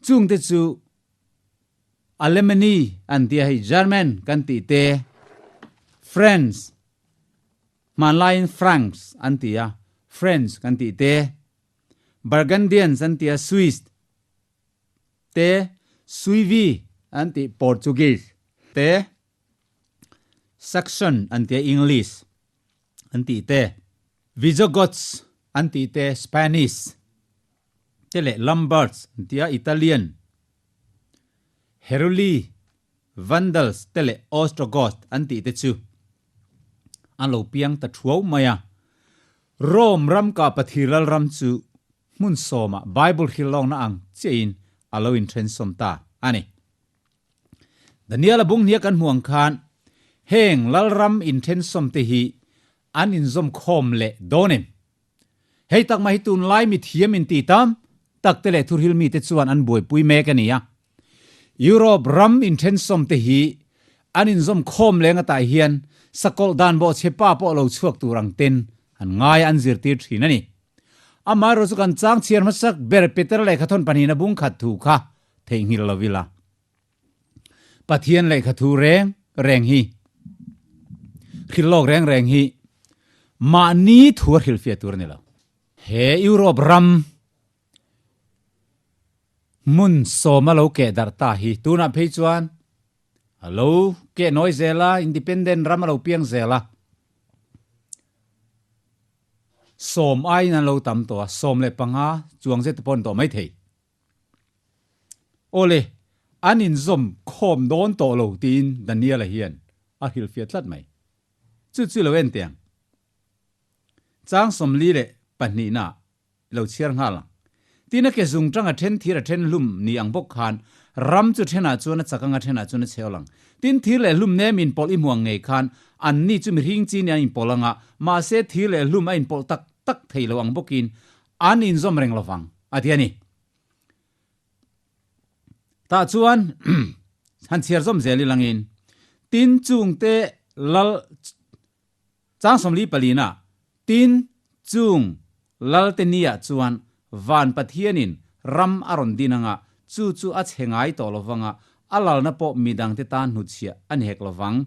Chungte chu Alemany an tia hei German kan tih te, French, hmanlaiin Franks an ti a, French kan tih te, Burgundians an tia Swiss te, Suivi an tih Portuguese te, Saxon an tia English an tih te, Visigoths an tih te Spanish te leh Lombards an tia Italian, Heruli, Vandals te leh Ostrogoth an tih te chu an lo piang ta thuau mai a. Rome ram kah Pathir lalram chu hmun sawmah Bible hrilhlawkna ang chiahin a lo inthensawm ta a ni. Daniel-a bung hnia kan hmuh ang khan heng lalram inthensawm te hi an inzawm khawm leh dawn em? Hei tak mai hi tunlai mithiam inti tam tak te leh thurhil mite chuan an buaipui mek a ni a. Europe ram inthensawm te hi an inzawm khawm leng atah hian sakawlh dan bawhchhe pa pawh lo chhuak tur ang ten an ngai a an zirtir thin a ni. Amaherawhchu chu kan chang chhiar hmasak ber Peter lehkhathawn pahnihna bung khat thu kha theihnghilh lo ila. Pathian lehkha thu reng reng hi, hrilhlawk reng reng hi mahni thu a hrilhfiah tur a ni lo. He Europe ram hmun sawma lo keh darh ta hi tunah phei chuan a lo keh nawi zel a, independent ram a lo piang zel a. Sawm aiin an lo tam tawh a, 15 chuang zet te pawh an tawh maithei. Awle, an inzawm khawm dawn tawh lo tiin Daniel-a hian a hrilhfiah tlat mai. Chu chu lo en teh ang. Chang 42 na lo chhiar nghal ang. Tin a ke zung tanga then thir a then hlum ni ang bawk khan ram chu thenah chuan a chak anga thenah chuan a chhe awl ang. Tin thir leh hlum nem inpawlh i hmuang ngei khan anni chu mihring chi nia inpawlh anga mahse thir leh hlum a inpawlh tak tak thei lo ang bawkin an inzawm reng lovang a ti a ni. Tah chuan han chhiar zawm zel i langin tin chungte lal chang 44 tin chung lalte niah chuan van Pathianin ram a rawn din anga chu chu a chhe ngai tawh lovanga a lalna pawh midangte tan hnutchhiah a ni hek lovang.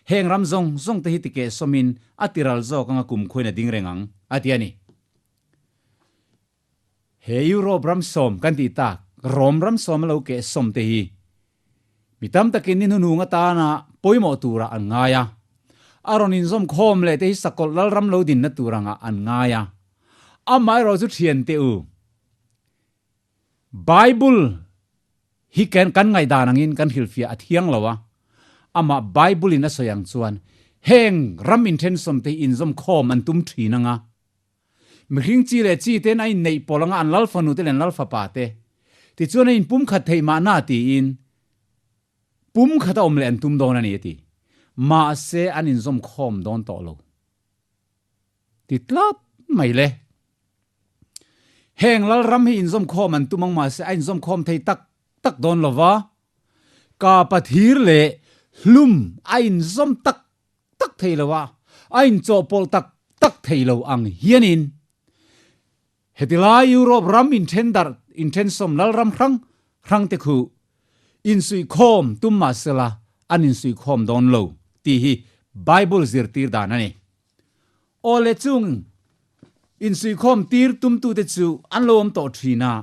Heng ram zawng zawng te hi tikeh sawmin a tiral zawk anga kumkhuain a ding reng ang a ti a ni. He Europe ram sawm kan tih tak, Rome ram sawm a lo keh sawm te hi mi tam takin ni hnuhnung atana pawimawh turah an ngai a. A rawn inzawm khawm leh te hi sakawlh lal ram lo dinna tur angah an ngai a. Amaherawhchu thian teh u, Bible hi kan kan ngaihdan angin kan hrilhfiah a thiang lo a, amah Bible in a sawi ang chuan heng ram inthensawm te hi inzawm khawm an tum thin anga, Mihring chi leh chi ten a inneih pawlh anga an lal fanu te leh an lal fapa te tichuan a inpum khat theih mahna tiin pum khat a awm leh an tum dawn a ni a ti. Mahse an inzawm khawm dawn tawh lo ti tlat mai le. Heng lal ram hi inzawm khawm an tum ang mahse a inzawm khawm thei tak tak dawn lova, kapa thir leh hlum a inzawm tak tak thei lo a, a inchawhpawlh tak tak thei lo ang hianin hetilai Europe ram inthendarh inthensawm lalram hrang hrang te khu insuihkhawm tum mah sela an insuihkhawm dawn lo tih hi Bible zirtir dan a ni. Aw le chung insuihkhawm tir tumtute chu an lo awm tawh thin a,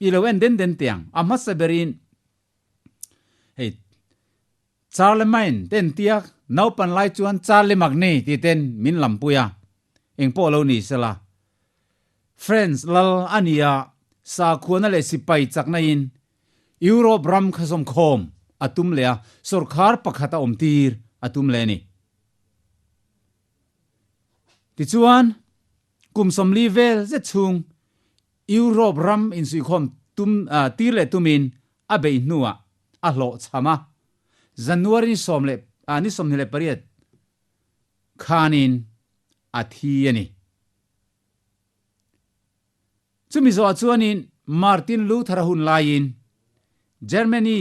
i lo en den den teh ang. A hmasa berin hei Charlemagne ten tia naupan lai chuan Charlemagne ti ten min lampui a, engpawh lo ni sela. French lal a ni a, sakhuana leh sipai chakna in Europe ram kha zawmkhawm a tum leh a, sawrkhar pakhat a awm tir a tum leh a ni. Tichuan, kum 40 vel zet chhung Europe ram insuihkhawm tum tir leh tumin a beih hnuah a hlawhchham a, January ni sawm leh ni 28 khanin a thi a ni. Chumi zawhah chuanin Martin Luther-a hun laiin Germany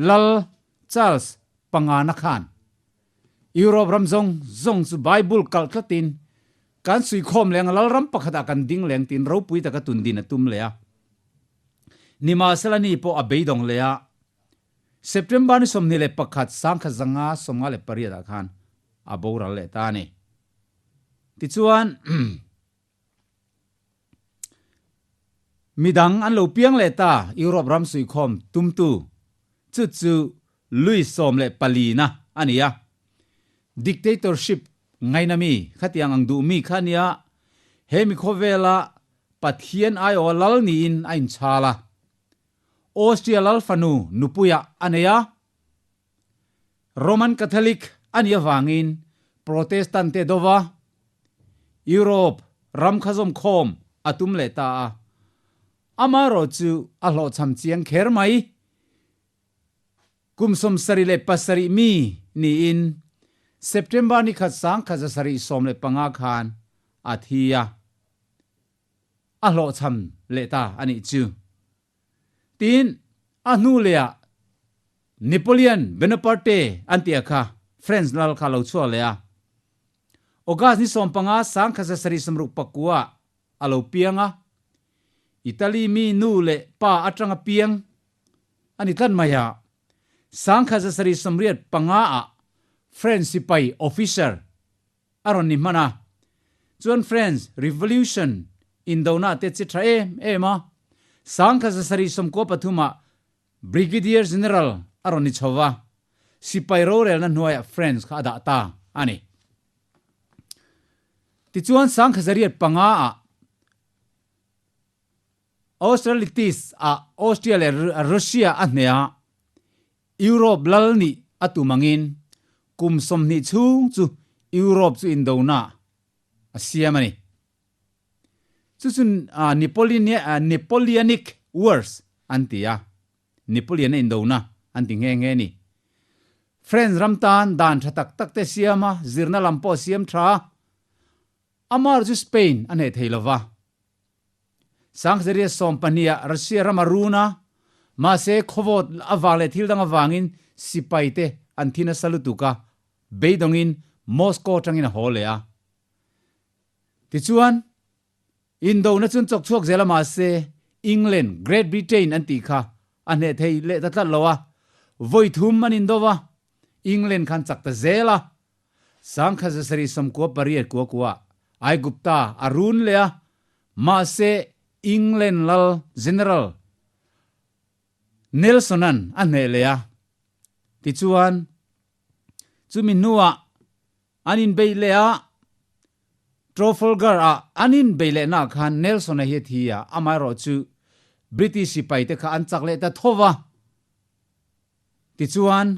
lal Charles pangana khan Europe ram zawng zawng chu Bible kalh tlatin kan suikhawm leng a, lalram pakhatah kan ding leng tiin ropui taka tundin a tum leh a. Nimahsela ni pawh a beidawng leh a, September ni 21 1558 ah khan a boral leh ta a ni. Tichuan, midang an lo piang leh ta, Europe ram suihkhawm tumtu chu chu Louis 14 na a ni a. Dictatorship ngaina mi, khatiang ang duh mi kha a nia, he mi khawvela Pathian aiawha lal niin a inchhal a. Austria lal fanu nupuiah a nei a. Roman Catholic a nih avangin Protestant te dova Europe ram kha zawmkhawm a tum leh ta a. Amaherawhchu a hlawhchham chiang kher mai. Kum 77 mi niin September ni khat 1715 khan a thi a, a hlawhchham leh ta a nih chu. Tin, a hnu lehah Napoleon Bonaparte an tih a kha French lal kha a lo chhuak leh a. August ni 15 1769 a lo piang a, Italy mi nu leh pa atanga piang a ni tlat mai a. 1785 ah French sipai officer a rawn ni hman a, chuan French Revolution indona te chi tha em em a, 1793 ah Brigadier General a rawn ni chho va, sipai rorelna hnuaiah French kha a dah ta a ni. Tichuan 1805 ah Austerlitz ah Austria leh Russia a hneh a, Europe lal nih a tum angin kum 20 chhung chu Europe chu indona a siam a ni. Chu chu Napoleonic Wars an ti a, Napoleon-a indona an ti nghe nghe a ni. French ram tan dan tha tak tak te siam a, zirna lam pawh a siam tha a, amah chu Spain a hneh thei lo va. Sangseria 12 ah Russia ram a run a, mahse khawvawt avang leh thil dang avangin sipai te an thi nasa lutuk a, beidawngin Moscow atangin a haw leh a. Tichuan, indona chuan chawk chhuak zel a mahse England, Great Britain an tih kha a hneh thei leh ta tlat lo a, vawi thum an indo va, England khan chak ta zel a. 1798 kua kua Aigupta a run leh a, mahse England lal General Nelson-a'n a hneh leh a. Tichuan, chumi hnuah an inbeih leh a, Trafalgar-ah an inbeih lehnaah khan Nelson-a hi a thi a, amaherawhchu British sipaite kha an chak leh ta tho va. Tichuan,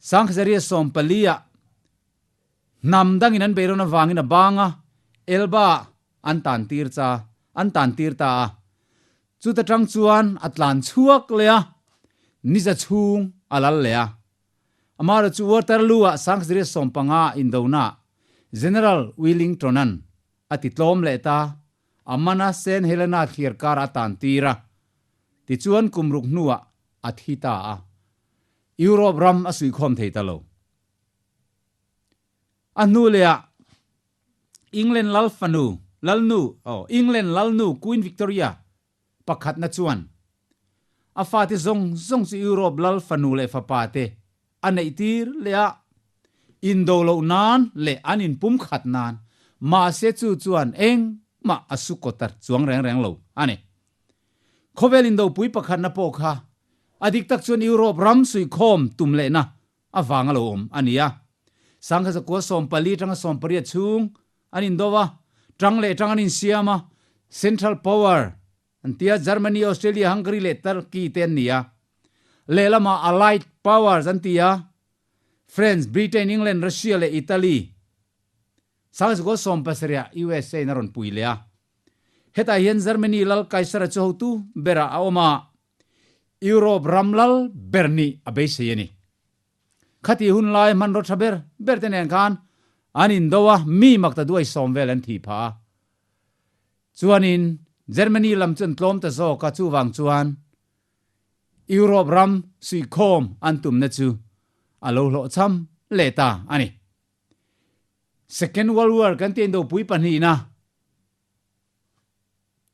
Sangkhazaria 14 ah hnam dangin an beirawn avangin a bang a, Elba an tan tir cha, an tan tir ta a. Chuta tang chuan a tlan chhuak leh a, niza chhung a lal leh a. Amaherawhchu chu Waterloo ah Sangkhazaria 15 indona General Wellington-a'n a ti tlawm leh ta, a man a Saint Helena thliar kar a tan tir a. Tichuan kum ruk hnuah a thi ta a, Europe ram a suihkhawm thei ta lo. A hnu lehah England lal fanu, lalnu, oh, England lalnu Queen Victoria pakhatna chuan a fate zawng zawng chu Europe lal fanu leh fapa te a neih tir leh a, indo loh nan leh an inpumkhat nan, mahse chu chuan engmah a su kaw ta chuang reng reng lo a ni. Khawvel indopui pakhatna pawh kha a dik tak chuan Europe ram suihkhawm tum lehna avang a lo awm a ni a. Sangkha zakua 14 atanga 18 chhung an indo a, tang leh tang an insiam a, Central Power an ti a, Germany, Australia, Hungary leh Turkey te an ni a. Lehlamah Allied Powers an ti a, France, Britain, England, Russia leh Italy. Sangkha zakua 17 ah USA in a rawn pui leh a. Hetah hian Germany lal Kaisara chu hotu berah a awm a, Europe ram lal ber nih a beisei a ni. Khati hun lai hmanraw tha ber ber te nen khan an indo a, mi mak ta duai sawm vel an thih phah a. Chuanin Germany lam chu an tlawm ta zawk a, chuvang chuan Europe ram suihkhawm an tumna chu a lo hlawhchham leh ta a ni. Second World War kan tih indopui pahnihna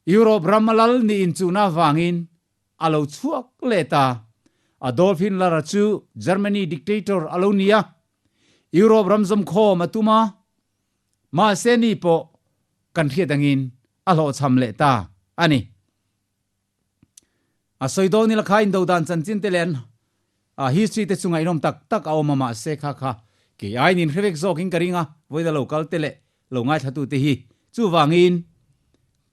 Europe ram a lal niin chuhna avangin a lo chhuak leh ta. Adolf Hitler-a chu Germany dictator a lo ni a, Europe ram zawmkhawm a tum a, mahse ni pawh kan hriat angin a hlawhchham leh ta a ni. A sawi dawn ila kha indo dan chanchin te leh an history te chu ngaihnawm tak tak a awm a mahse kha kha kei aiin in hre vek zawkin ka ring a, vawiin a lo kal te leh lo ngaithla tu te hi chuvangin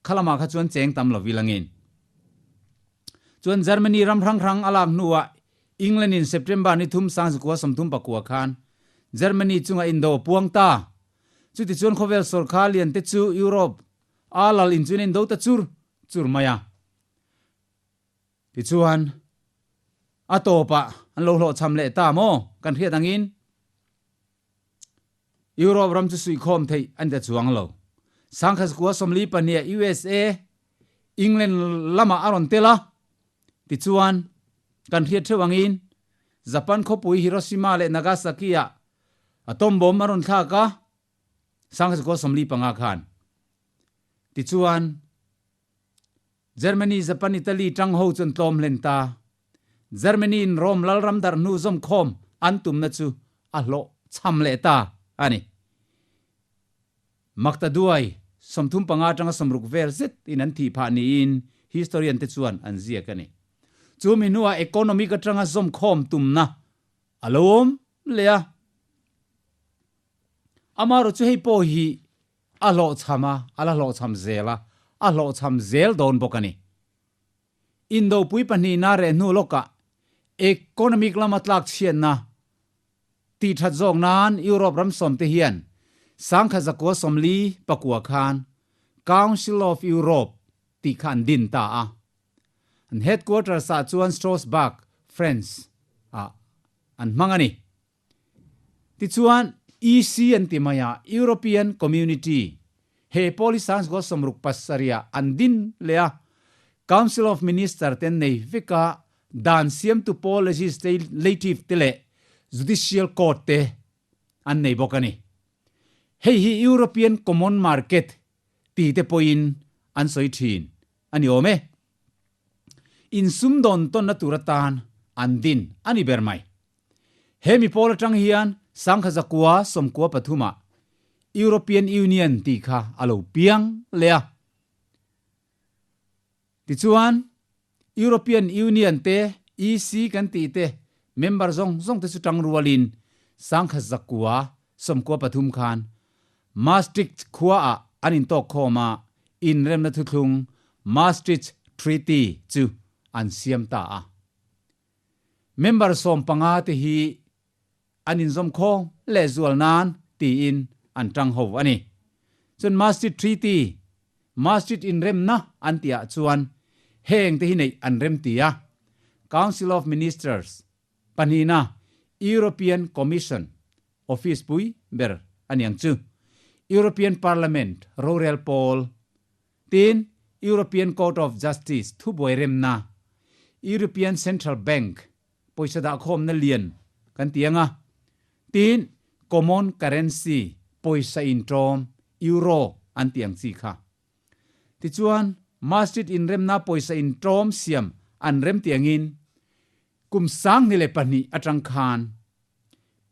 kha lamah kha chuan cheng tam lo vilangin chuan Germany ram hrang hrang a lak hnuah England in September ni thum sangzikua 34 khan Germany chunga indo a puang ta. Chutichuan khawvel sawrkar lian te chu Europe a lal in chuan indo ta chur chur mai a. Tichuan, a tawpah an lo hlawhchham leh ta maw? Kan hriat angin Europe ram chu suihkhawm theih a ni ta chuang lo. Sangkhazkua 42 ah USA, England lamah a rawn tel a. Tichuan, kan hriat theuh angin Japan khawpui Hiroshima leh Nagasaki-ah atom bomb a rawn thlak a, Sangkhazkua 45 khan. Tichuan, Germany, Japan, Italy tang ho chuan tlawm hlen ta. Germany in Rome lalram darh hnu zawmkhawm an tumna chu a hlawh chham leh ta a ni. Makta duai 35 atanga 60 vel zet in an thih phah niin historian te chuan an ziak a ni. Chu mi hnuah economic atanga zawmkhawm tumna a lo awm leh a. Amaherawhchu chu hei pawh hi a hlawhchham a, a la hlawhchham zel a, a hlawhchham zel dawn bawk a ni. Indopui pahnihna reh hnu lawkah economic lama tlak chhiatna tih that zawk nan Europe ram sawmte hian sangkha zakua 49 khan Council of Europe tih kha an din ta a. An headquarters ah chuan Strasbourg, France ah an hmang a ni. Tichuan, EC an ti mai a, European Community, he pawl hi Sangsko 67 ah an din leh a, Council of Minister te an nei vek a, dan siamtu pawl legislative te leh judicial court te an nei bawk a ni. Hei hi European Common Market ti te pawhin an sawi thin a ni awm e. Insumdawn tawnna tur atan an din a ni ber mai. He mi pawl atang hian sangkha zakua 93 ah European Union tih kha a lo piang leh a. Tichuan, European Union te, EC kan tih te, member zawng zawng te chu tang rualin sangkha zakua 93 khan Maastricht khua ah an intawk khawm a, inremna thuthlung Maastricht Treaty chu an siam ta a. Member 15 te hi an inzawm khawm leh zual nan tiin an tang ho a ni. Chuan Maastricht Treaty, Maastricht inremna an tihah chuan heng te hi neih an rem ti a, Council of Ministers pahnihna European Commission office pui ber a niang chu, European Parliament rorel pawl Tin, European Court of Justice thubuai remna, European Central Bank pawisa dahkhawmna lian kan ti ang a, tin, Common Currency pawisa intawm, Euro an ti ang chi kha. Tichuan, Maastricht inremna pawisa intawm siam an rem ti angin, kum 2002 atang khan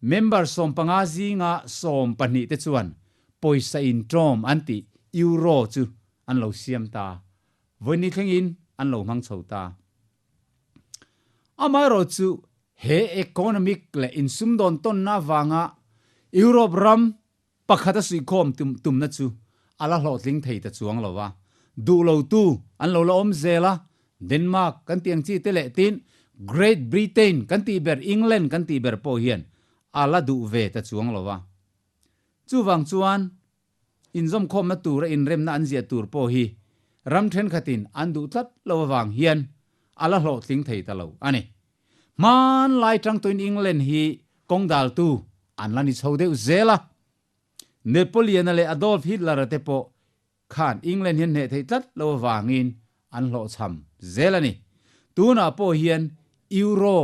Member 15 zinga 12 te chuan pawisa intawm an tih Euro chu an lo siam ta. Vawiin thlengin an lo hmang chho ta. Amaherawh chu he economic leh insumdawn tawnna avanga Europe ram pakhat a suihkhawm tumna chu a la hlawhtling thei ta chuang lo a, duh lotu an lo la awm zel a, Denmark kan tih ang chi te leh tin Great Britain kan tih ber England kan tih ber pawh hian a la duh ve ta chuang lo a. Chuvang chuan inzawmkhawmna tura inremna an ziah tur pawh hi ram thenkhatin an duh tlat lo avang hian a la hlawhtling thei ta lo a ni. Hmanlai tangtuin England hi kawng daltu an la ni chho deuh zel a. Napoleon-a leh Adolf Hitler-a te pawh khan England hian hneh theih tlat lo avangin an hlawhchham zel a ni. Tunah pawh hian Euro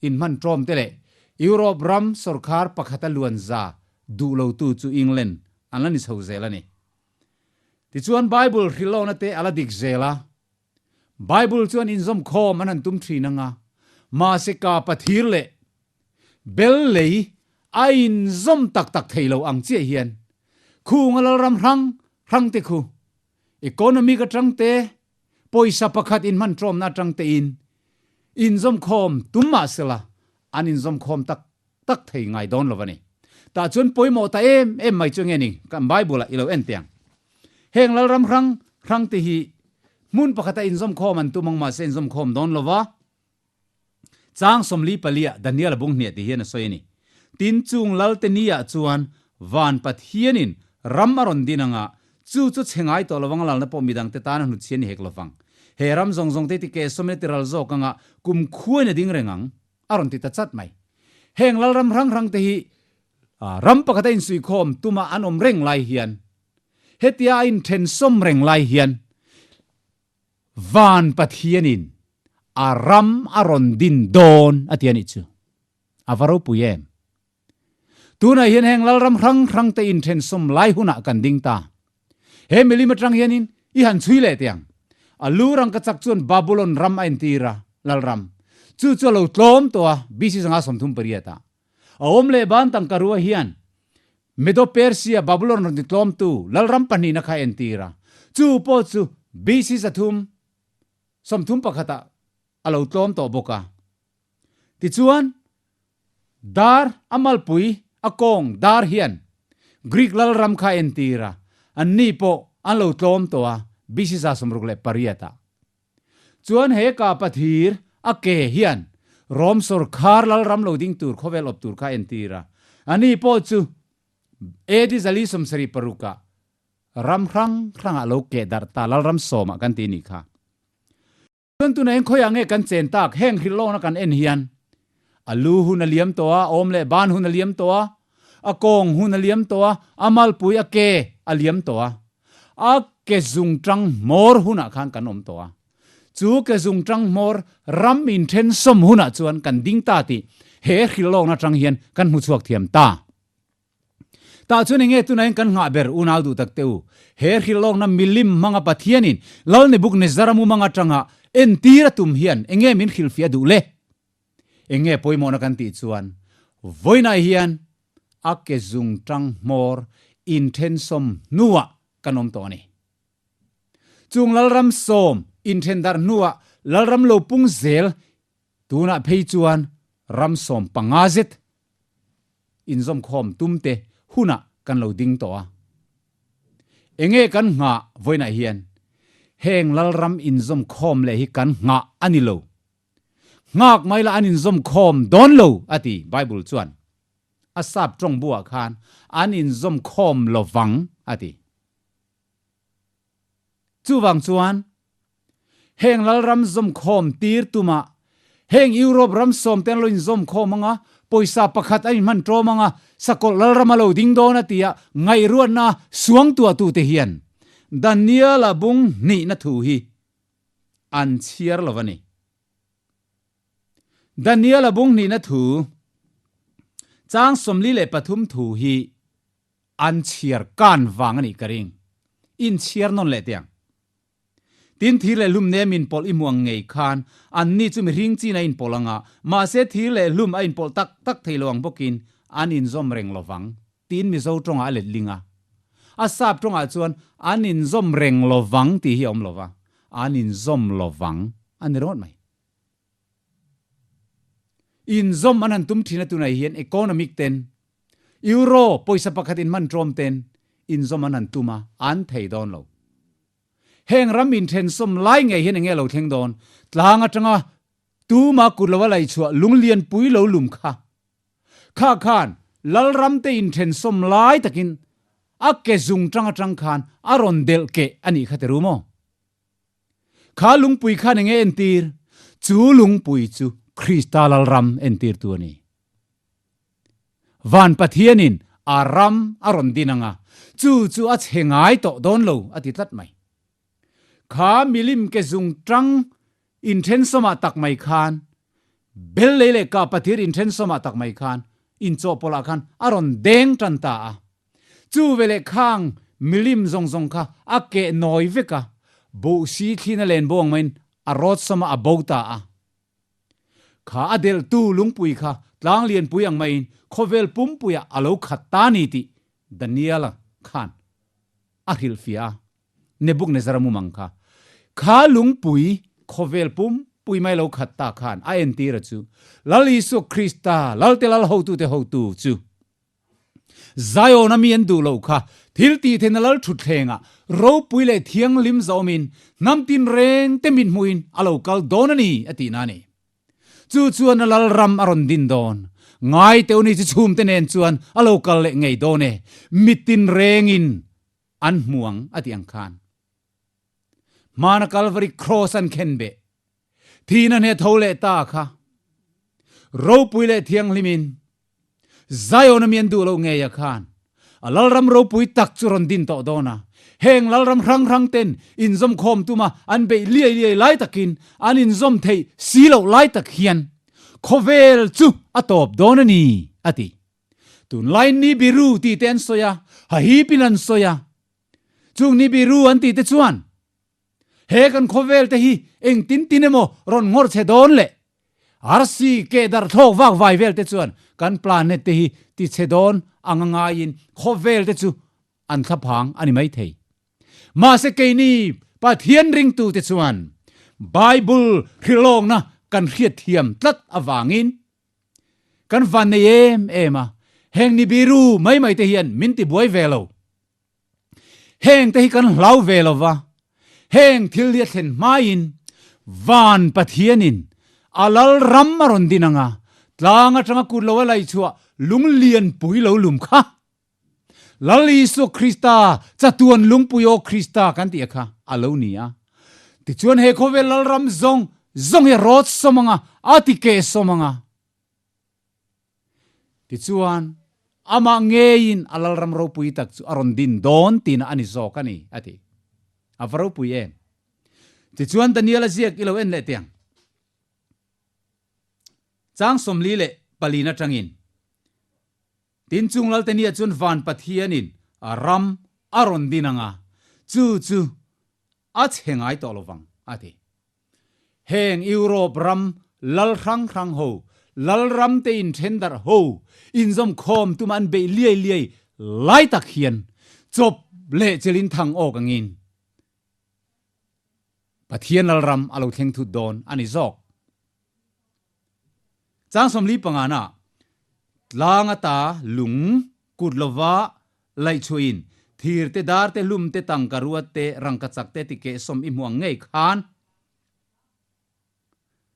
inhman tawm te leh Europe ram sawrkar pakhata luan za duh lotu chu England an la ni chho zel a ni. Tichuan Bible hrilhlawkna te a la dik zel a. Bible chuan inzawm khawm an han tum thin anga, mahse ka pathir leh bel lei a inzawm tak tak thei lo ang chiah hian khunga lalram hrang hrang te khu economic atang te, pawisa pakhat inhman tawmna atang te in inzawm khawm tum mahsela an inzawm khawm tak tak thei ngai dawn lo a ni. Tah chuan pawimawh ta em em mai chu nge ni kan Bible ah i lo en teh ang. Heng lalram hrang hrang te hi hmun pakhata inzawm khawm an tum ang mahse inzawm khawm dawn lo va. Chang 44 ah Daniel a bung hniah ti hian a sawi a ni. Tin chung Lalte ni ah chuan van Pathianin ram a rawn din anga chu chu chhe ngai tawh lovang lalna pawh midang te tan a hnutchhian ni hek lovang. He ram zawng zawng te ti ke sawmina ti ral zawk anga kum khuain a ding reng ang. A rawn ti ta chat mai. Heng lalram hrang hrang te hi ram pakhata insuikhawm tuma an awm reng lai hian, hetia a inthensawm reng lai hian Van Pathianin a ram a rawn din dawn a ti a nih chu. A va ropui em? Tunah hian heng lalram hrang hrang te inthensawm lai hunah kan ding ta. He milim atang hianin i han chhui leh teh ang. A lu rangkachak chuan Babulon ram a entir a, lalram. Chu chu a lo tlawm tawh a, BC 138 ah. A awm leh ban tangkarua hian Medo-Persia, Babulon rawn ti tlawmtu lalram pahnihna kha a entir a. Chu pawh chu BC 331 ah a lo tlawm tawh bawk a. Tichuan, dar a malpui a kawng dar hian Greek lalram kha a entir a, anni pawh an lo tlawm tawh a, BC 68 ah. Chuan he kapa thir a ke hian Rom sawrkhar lalram lo ding tur khawvel awp tur kha a entir a, ani pawh chu AD 476 ah ram hrang hrangah lo keh darh ta lalram sawmah kan ti a nih kha. Chuan tunah hian khawiah nge kan chen tak? Heng hrilh lawkna kan en hian a lu hun a liam tawh a, a awm leh ban hun a liam tawh a, a kawng hun a liam tawh a, a malpui a ke a liam tawh a, a ke zungtang hmawr hunah khan kan awm tawh a. Chu ke zungtang hmawr ram inthen sawm hunah chuan kan ding ta tih he hrilh lawkna atang hian kan hmu chhuak thiam ta. Tah chuan enge tunah hian kan nghah ber unau duh tak te u. He hrilhlawkna milim hmanga Pathianin Lal Nebuchadnezzar a mumang atanga entir a tum hian enge min hrilhfiah duh le? Enge pawimawhna kan tih chuan vawiinah hian a ke zung tang hmawr inthensawm hnuah kan awm tawh a ni. Chung Lalram sawm inthendarh hnuah Lalram lo pung zel Tunah phei chuan ram 15 zet inzawmkhawm tumte hunah kan lo ding tawh a. Enge kan nghah vawiinah hian heng lalram inzawmkhawm leh hi kan nghah a ni lo. Nghak mai la an inzawmkhawm dawn lo a ti Bible chuan. A sap tawng buah khan an inzawmkhawm lovang a ti. Chuvang chuan, heng lalram zawmkhawm tir tumah heng Europe ram sawmte an lo inzawmkhawm anga, pawisa pakhat an inhman ṭawm anga, sakawlh lalram a lo ding dawn a tia ngaihruatna suangtuahtute hian Daniel-a bung hnihna thu hi an chhiar lo a ni. Daniel-a bung hnihna thu chang 43 thu hi An chhiar kan vang a nih ka ring. In chhiar nawn leh teh ang. Tin thir leh hlum nem inpawlh i hmu ang ngei khan anni chu mihring chin a inpawlh ang a, mahse thir leh hlum a inpawlh tak tak thei lo ang bawkin an inzawm reng lo vang tiin Mizo tawngah a let ling a. A sap tawngah chuan an inzawm reng lo vang tih hi a awm lo va, an inzawm lo vang a ni ringawt mai. Inzawm an han tum thin a tunah hian economic ten Euro pawisa pakhat in hman tlawm ten inzawm an han tum a, an thei dawn lo. Heng ram inthensawm lai ngei hian enge lo thleng dawn? Tlang atanga tuma kut lo a lei chhuah lunglian pui lo lum kha. Kha khan Lalram te inthensawm lai takin a ke zung tang atang khan a rawn delh keh a nih kha ti ru maw? Kha lungpui khan enge entir? Chu lungpui chu Krista Lalram entirtu a ni. Van Pathianin a ram a rawn din anga, chu chu a chhe ngai tawh dawn lo a ti tlat mai. Kha milim ke zung tang inthensawmah tak mai khan, bel lei leh kah Pathian inthensawmah tak mai khan, inchawhpawlhah khan a rawn deng tan ta a. Chu veleh khang milim zawng zawng kha a keh nawi vek a, buhsi thlin a len bawng maiin. a rawt sawm a, a bo ta a. Kha a delhtu lungpui kha tlang lianpui ang maiin khawvel pumpuiah a lo khat ta ni tih Daniela khan a hrilhfiah a, Nebuknezara mumang kha. Kha lungpui khawvel pumpui mai lo khat ta khan a entir a chu Lal Isua Krista, Lalte Lal hotute hotu chu Zion a mi an duh loh kha thil tih theihna lal thutthlengah ropui leh thianghlim zawmin hnam tinreng te mit hmuhin a lo kal dawn a ni a tihna a ni. Chu chuan a lal ram a rawn din dawn. Ngai teuh ni chu chhumte nen chuan a lo kal leh ngei dawn e, mit tinrengin an hmu ang a tih ang khan. Hmana Kalvari Cross an khen beh thihna hne tho leh ta kha ropui leh thianghlimin Zion a mi an duh loh ngei a khan a lalram ropui tak chu rawn din tawh dawn a. Heng lalram hrang hrang ten inzawm khawm tuma an beih liai liai lai takin an inzawm theih si loh lai tak hian khawvel chu a tawp dawn a ni, a ti. Tunlai Nibiru tih te an sawi a, hahipin an sawi a. Chung Nibiru an tih te chuan He kan khawvel te hi eng tin tin emaw rawn nghawr chhe dawn le? Arsi keh darh thlawk vak vai vel te chuan kan planet te hi ti chhe dawn ang a ngaiin khawvel te chu an thlaphang a ni mai thei. Mahse keini Pathian ringtu te chuan Bible hrilawkna kan hriatthiam tlat avangin kan van nei em em a, heng Nibiru mai mai te hian min ti buai ve lo. Heng te hi kan hlau ve lo va, heng thil hi a thlen hmaiin van Pathianin a lal ram a rawn din ang a, tlang atanga kut lo a laihchhuah lung lianpui lo lum kha. Lal Isua Krista, chatuan lungpui aw Krista kan tih a kha a lo ni a. Tichuan he khawvel lal ram zawng zawng hi a rawt sawm ang a, a ti keh sawm ang a. Tichuan, amah ngeiin a lalram ropui tak chu a rawn din dawn tihna a ni zawk a ni, a ti. A va ropui em? Tichuan, Daniel a ziak i lo en leh teh ang. Chang 44 atangin, Tin chung Laltenia chuan van Pathianin a ram a rawn din ang a, chu chu a chhe ngai tawh lovang, a ti. Heng Europe ram lal hrang hrang ho, lal ram te in then darh ho, inzawm khawm tuma an beih liai liai lai tak hian chawp leh chelin thang awk angin Pathian lal ram a lo thleng thut dawn a ni zawk. Chang 45 na tlang ata lung kut lova laihchhuahin thir te dar te hlum te tangka ruat te rangkachak te ti kehsawm i hmuh ang ngei khan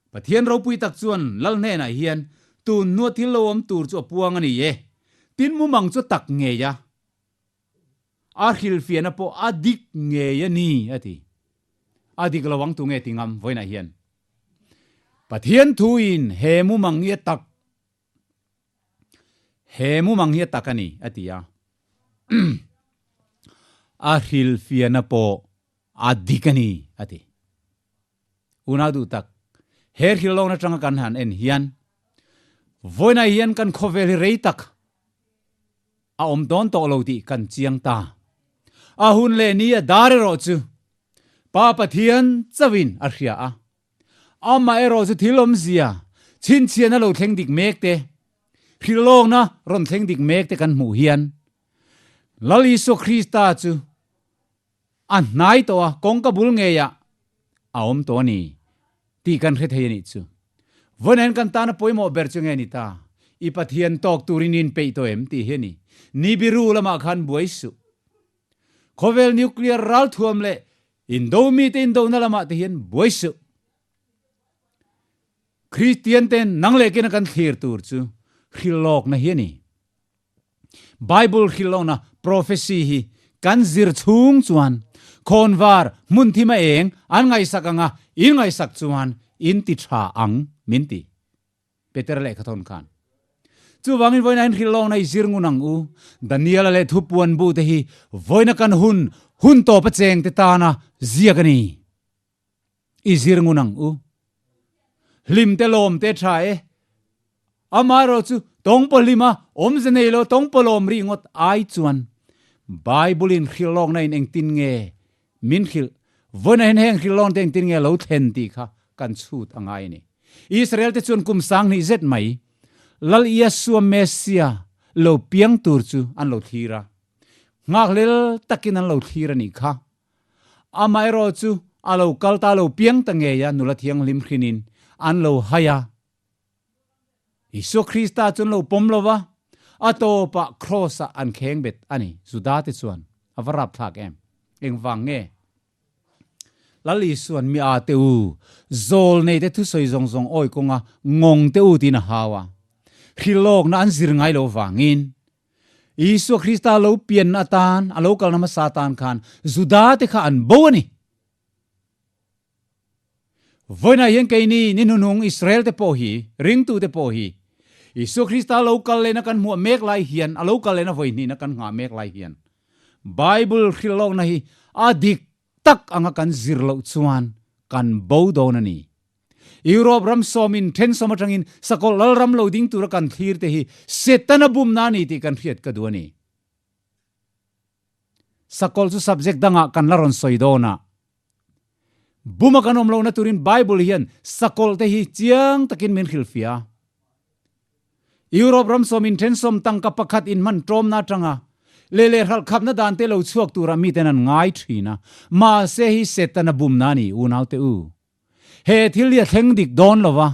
Pathian ropui tak chuan lal hnenah hian tun hnua thil lo awm tur chu a puang a ni e. Tin mumang chu tak ngei a, a hrilhfiahna pawh a dik ngei a ni a ti. A dik lo ang tu nge ti ngam vawiinah hian Pathian thuin he mumang hi a tak He mumang hi a tak a ni, a ti a. A hrilhfiahna pawh a dik a ni, a ti. Unau duh tak, he hrilhlawkna atanga kan han en hian, vawiinah hian kan khawvel hi rei tak a awm dawn tawh lo tih kan chiang ta. A hun leh ni a dar erawh chu Pa Pathian chauhin a hria a. Amaherawh chu thil awmzia chhinchhiahna lo thleng dik mek te, hrilhlawkna rawn thleng dik mek te kan hmuh hian Lal Isua Krista chu a hnai tawh a, kawngka bul ngeiah a awm tawh a ni tih kan hre thei a nih chu. Vawiin kan tana pawimawh ber chu nge ni ta? I Pathian tawk turin i inpeih tawh em tih hi a ni. Nibiru lamah khan buai suh. Khawvel nuclear ralthuam leh indo mite indona lamah te hian buai suh. Kristian ten nang leh kina kan thlir tur chu hrilhlawkna hi a ni. Bible hrilhlawkna prophecy hi kan zir chhung chuan khawnvar hmun thim a eng an ngaihsak anga in ngaihsak chuan in ti tha ang min ti. Peter lehkhathawn khan. Chuvangin vawiina in hrilh lawngna i zir ngun ang u. Daniela leh thupuan bu te hi vawiina kan hun, hun tawp a cheng te tana ziak a ni. I zir ngun ang u. Hlim te lawm te tha e. Amaherawh chu tawngpaw hlima awmze nei lo tawngpaw lawm rih ngawt ai chuan Bible in hrilh lawkna in engtin nge min hrilh? Vawiin ah hian heng hrilhlawn te engtin nge lo thlen tih kha kan chhut a ngai a ni. Israel te chuan kum 2000 zet mai Lal Iasua Messia lo piang tur chu an lo thlir a. Nghakhlel takin an lo thlir a nih kha. Amaherawh chu a lo kal ta lo piang ta ngei a nula thianghlim hrinin an lo hai a. Isua Krista chu an lo pawm lo va, a tawpah Kraws-ah an kheng bet a ni. Juda te chuan a va rapthlak em? Engvang nge? Lal Isua'n mi a te u, zawl nei te thusawi zawng zawng awi kawnga ngawng te u tiin a hau a. Hrilhlawkna an zir ngai lo vangin Isua Krista lo pianna atan, a lo kalna hmasa atan khan Juda te kha an bo a ni. Vawiinah hian keini ni hnuhnung Israel te pawh hi, ringtu te pawh hi, Isua Krista lo kal lehna kan hmuah mek lai hian, a lo kal lehna vawi hnihna kan nghah mek lai hian, Bible hrilhlawkna hi a dik tak anga kan zir loh chuan kan bo dawn a ni. Europe ram sawmin then sawm atangin sakawlh lal ram lo ding tura kan thlir te hi Setana bumna a ni tih kan hriat ka duh a ni. Sakawlh chu subject dangah kan la rawn sawi dawn a. Buma kan awm lohna turin Bible hian sakawlh te hi chiang takin min hrilhfiah a. Europe ram sawmin then sawm tangka pakhat inhman tawmna atanga leh leh hralhkhapna dan te lo chhuak turah miten an ngai thin a, mahse hi Setana bumna a ni unaute u. He thil hi a thleng dik dawn lo va,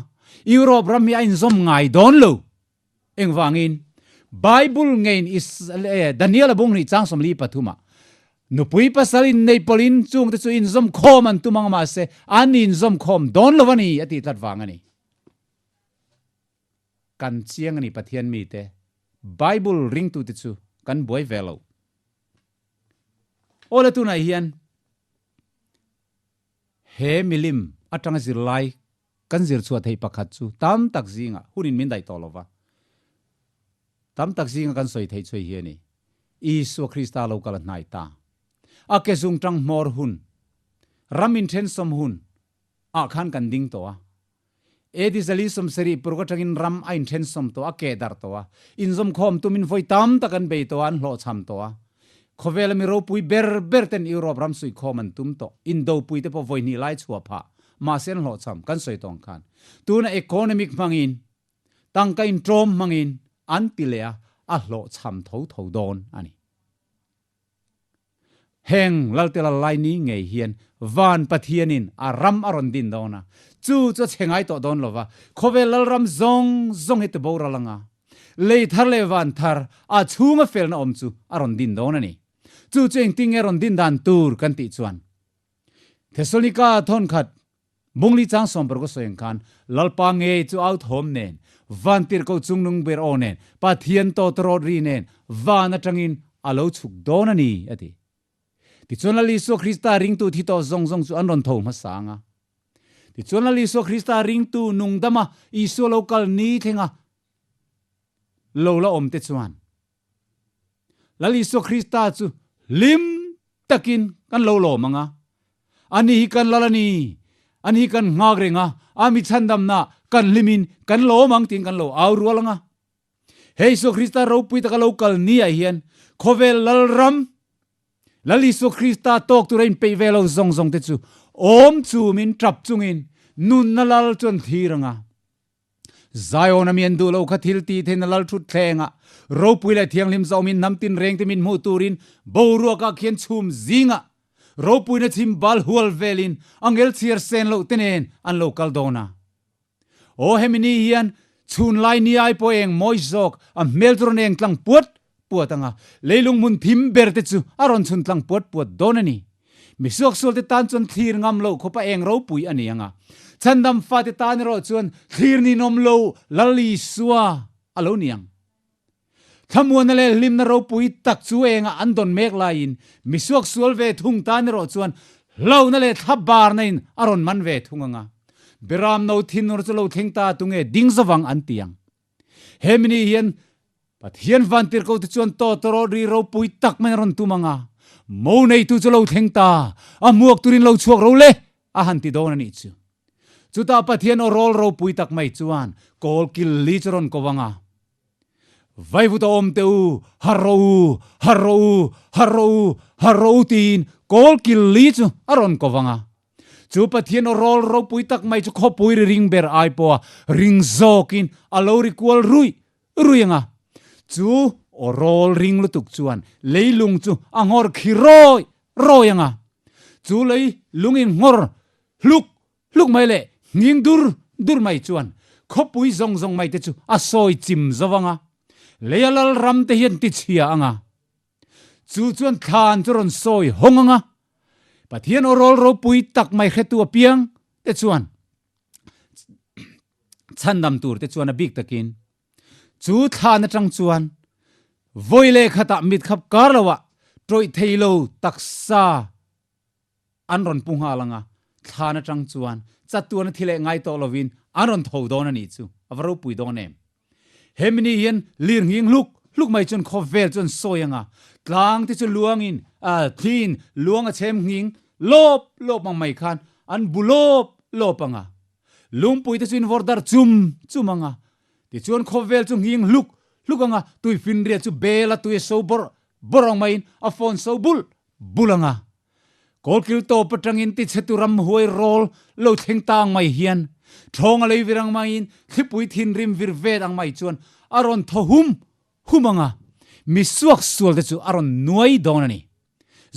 Europe ram hi a inzawm ngai dawn lo. Engvangin? Bible ngeiin Daniel a bung hnih chang 43 ah nupui pasal innei pawlhin chungte chu inzawm khawm an tum ang mahse an inzawm khawm dawn lo a ni a tih tlat vang a ni. Kan chiang a ni Pathian mite Bible ringtute chu kan buai ve lo. Awle tunah hian He milim atanga zirlai kan zir chhuah theih pakhat chu tam tak zingah hunin min daih tawh lo va, tam tak zinga kan sawi theih chhuai hi a ni. Isua Krista lo kal a hnai ta. A ke zung tang hmawr hun, ram inthensawm hun ah khan kan ding tawh a. AD 470 puruk atangin ram a inthensawm tawh a, keh darh tawh a. Inzawmkhawm tumin vawi tam tak an bei tawh a, an hlawhchham tawh a. Khawvela mi ropui ber ber ten Europe ram suihkhawm an tum tawh. Indopui te pawh vawi hnih lai chhuah phah. Mahse an hlawhchham, kan sawi tawng khan. Tuna economic hmangin, tangka intawm hmangin an ti leh a, a hlawhchham tho tho dawn a ni. Heng Laltela lai ni ngei hian Van Pathianin a ram a rawn din dawn a, chu chu a chhe ngai tawh dawn lo va, khawvel Lalram zawng zawng hi tiboral anga lei thar leh van thar a chhunga felna awm chu a rawn din dawn a ni. Chu chu engtin nge rawn din dan tur kan tih chuan Thesalonika thawnkhat Bungli chang 16 a sawi ang khan Lalpa ngei chu au thawm nen, van tirhkoh chungnung ber aw nen, Pathian tawtawrawt ri nen van atangin a lo chhuk dawn a ni, a ti. Tichuan Lal Isua Krista ringtu thi tawh zawng zawng chu an rawn tho hmasa ang a. Tichuan Lal Isua Krista ringtu nungdama Isua lo kal ni thlenga lo la awm te chuan Lal Isua Krista chu hlim takin kan lo lawm ang a, Ani hi kan lal a ni, ani hi kan nghak reng a, a mi chhandamna kan hlimin kan lawm ang tiin kan lo au rual ang a. He Isua Krista ropui taka lo kal ni ah hian khawvel Lalram, Lal Isua Krista tawk tura inpeih ve lo zawng zawng te chu awm chumin tap chungin nunna lal chu an thlir ang a. Zion a mi an duh lo kha thil tih theihna lal thut thlengah ropui leh thianghlim zawmin hnam tinreng te min hmuh turin boruakah khian chhum zingah ropuina chhim bal hual velin angel chhiar sen loh te nen an lo kal dawn a. Aw hemi ni hian chhun lai ni ai pawh eng mawi zawk a hmel chu rawn eng tlang puat puat ang a, leilung hmun thim ber te chu a rawn chhun tlang puat puat dawn a ni. Mi suaksual te tan chuan thlir ngam lo khawpa eng ropui a ni ang a, chhandam fate tan erawh chuan thlir ninawm lo Lal Isua a lo ni ang. Thlamuanna leh hlimna ropui tak chu engah an dawn mek laiin mi suaksual ve thung tan erawh chuan hlauhna leh thlabarna in a rawn man ve thung ang a. Beram no thinur chu lo thleng ta tunge ding zawang an ti ang. Hemi ni hian Pathian vantirhkoh te chuan tawtawrawt ri ropui tak mai a rawn tum ang a, Mo neitu chu lo thleng ta, a hmuak turin lo chhuak ro le, a han ti dawn a nih chu. Chutah Pathian aw rawl ropui tak mai chuan kawl kil li chu rawn ko ang a. Vaivut a awm teh u, har rawh u, har rawh u, har rawh u, har rawh u tiin kawl kil li chu a rawn ko vang a. Chu Pathian aw rawl ropui tak mai chu khawpui ri ring ber ai pawha ring zawkin a lo ri kual ruih ruih ang a. Chu aw rawl ring lutuk chuan leilung chu a nghawr khi rawi rawi ang a. Chu lei lungin nghawr hluk hluk mai leh nghing dur dur mai chuan khawpui zawng zawng mai te chu a sawi chim zo ang a, leia lal ram te hian ti chhia ang a. Chu chuan thlan chu rawn sawi hawng ang a, Pathian aw rawl ropui tak mai hretu apiang te chuan chhandam tur te chuan a bik takin chu thlan atang chuan vawi leh khatah mit khap kar loah tawih thei lo taksa an rawn pu nghal ang a, thlan atang chuan chatuana thi leh ngai tawh lovin an rawn tho dawn a nih chu, a va ropui dawn em. Hemi ni hian lir nghing hluk hluk mai chuan khawvel chu an sawi ang a, tlang te chu luangin, thliin luang a chhem nghing lawp lawp ang mai khan an bu lawp lawp ang a, lungpui te chu in vawr dar chum chum ang a, tichuan khawvel chu nghing hluk hluk ang a, tuifinriat chu bel a tui a so bawrh bawrh ang maiin a phone so bul bul ang a. Kawlkil tawp atangin tichhetu ramhuai rawl lo thleng ta ang mai hian thawng a lei vir ang maiin thlipui thinrim vir vet ang mai chuan a rawn thaw hum hum ang a, mi suak sual te chu a rawn nuai dawn a ni.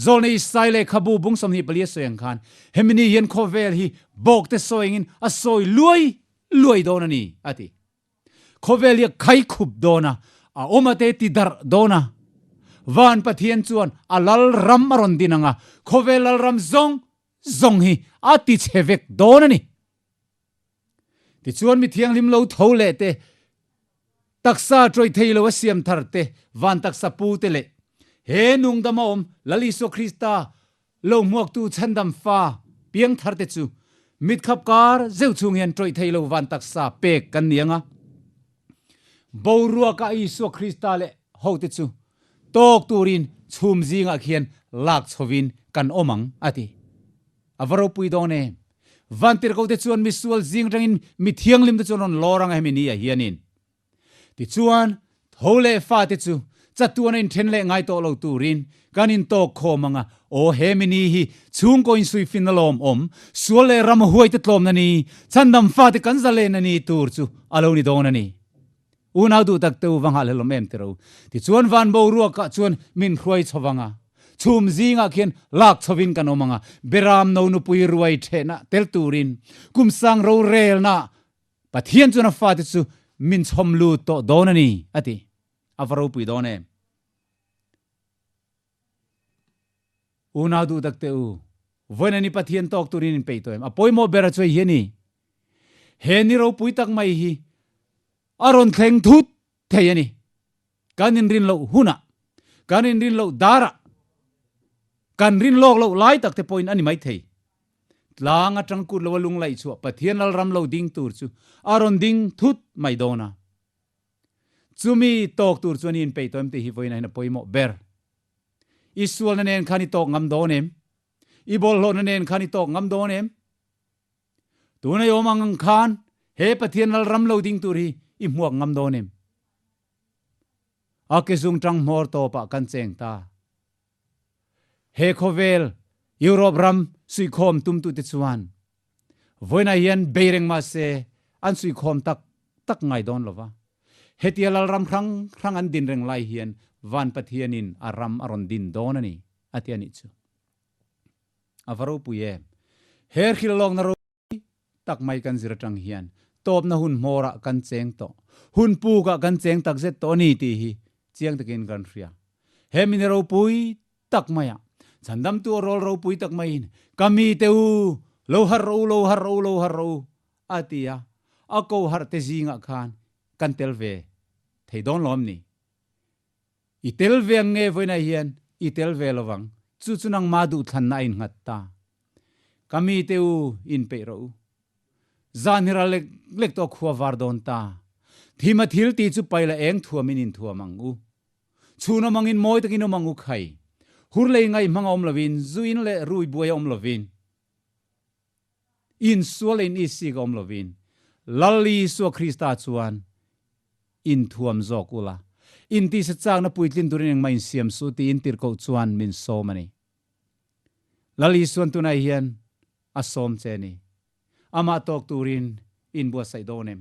Zawlnei Isai lehkhabu bung 24 a sawi ang khan hemi ni hian khawvel hi bawk te sawi angin a sawi luai luai dawn a ni, a ti. Khawvel hi a khai khup dawn a, a awm a te ti darh dawn a. Van Pathian chuan a lal ram a rawn din ang a, khawvel lal ram zawng zawng hi a ti chhe vek dawn a ni. Tichuan mi thianghlim lo tho leh te, taksa tawih thei lo a siam thar te, van taksa pu te leh he nungdam a awm Lal Isua Krista Lo hmuaktu chhandam fa piang thar te chu mitkhap kar zeuh chhung hian tawih thei lo van taksa pek kan ni ang a. Boruaka Isua Krista leh hote chu tawk turin chhum zingah khian lak chhovin kan awm ang, a ti. A va ropui dawn em? Vantirhkote chuan misual zing atangin mi thianghlim te chu an rawn lawr ang a hemi ni ah hianin. Tichuan, tho leh fate chu chatuan a inthen leh ngai tawh lo turin kan intawk khawm ang a, aw he mini hi chhungkaw insuifin alawm awm, sual leh ram huaite tlawmna ni, chhandam fate kan zalen a ni tur chu a lo ni dawn a ni. Unau duh tak te u va nghah hlelawm em tiro. Tichuan van boruakah chuan min hruai chho vang a, chhum zingah khian lak chhovin kan awm ang a, Beram no nupui ruai thehna tel turin kumsang rorelna Pathian chuan a fate chu min chhawm lut tawh dawn a ni, a ti. A va ropui dawn em? Unau duh tak teh u, vawiin ani Pathian tawk turin in peih tawh em? A pawimawh ber a chuai hi a ni. He ni ropui tak mai hi a rawn thleng thut thei a ni. Kan inrin loh hunah, kan inrin loh darah, kan rin lawk loh lai tak te pawhin a ni mai thei. Tlang atang kut lo a lung laih chhuah Pathian Lalram lo ding tur chu a rawn ding thut mai dawn a. Chumi tawk tur chuan i inpeih tawh em tih hi vawiinah hian a pawimawh ber. I sualna nen khan i tawk ngam dawn em? I bawlhhlawhna nen khan i tawk ngam dawn em? Tuna i awm ang khan he Pathian Lalram lo ding tur hi i hmuak ngam dawn em? A ke zung tang hmawr tawpah kan cheng ta. He khawvel Europe ram suihkhawm tumtute chuan vawiinah hian bei reng mah se an suihkhawm tak tak ngai dawn lo va. Hetia lalram hrang hrang an din reng lai hian Van Pathianin a ram a rawn din dawn a ni, a ti a nih chu. A va ropui em! He hrilhlawkna ropui tak mai kan zir atang hian tawpna hun hmawrah kan cheng tawh, hun pukah kan cheng takzet tawh a ni tih hi chiang takin kan hria. He mini ropui tak maiah chhandamtu a rawl ropui tak maiin ka mite u, lo harh rawh u, lo harh rawh u, lo harh rawh u a ti a, a ko harh te zingah khan kan tel ve thei dawn lawm ni? I tel ve ang nge vawiinah hian i tel ve lo vang, chu chu nangmah duhthlanna a innghat ta. Ka mite u, inpeih rawh u. Zan hi ral lek lek tawh khua var dawn ta. Thima thil tih chu paila eng thuamin inthuam ang u. Chhun awm angin mawi takin awm ang u khai. Hur lei ngaih hmang a awm lovin, zu in leh rui buai a awm lovin, insual leh in isik a awm lovin, Lal Isua Krista chuan inthuam zawk ula. In tisa chakna puitlin turin engmah insiam suh tiin tirhkoh chuan min sawm a ni. Lal Isuan tunah hian a sawm che a ni. Amah tawk turin in buatsaih dawn em?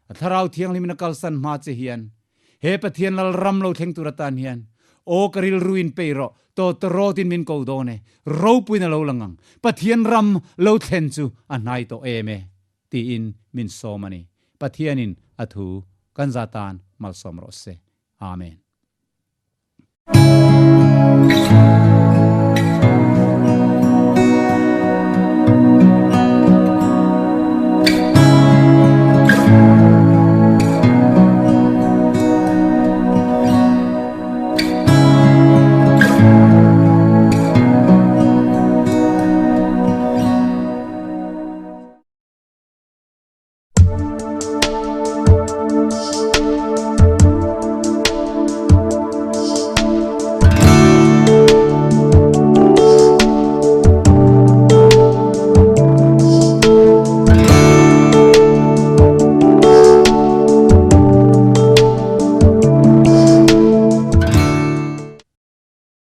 A Thlarau Thianghlimin a kalsan hma che hian he Pathian Lal ram lo thleng tur atan hian aw ka rilru in pei rawh, tawt rawtin min ko dawn e, ropuiin a lo lang ang, Pathian ram lo thlen chu a hnai tawh em e, tiin min sawm a ni. Pathianin a thu kan za tan malsawm rawh se. Amen.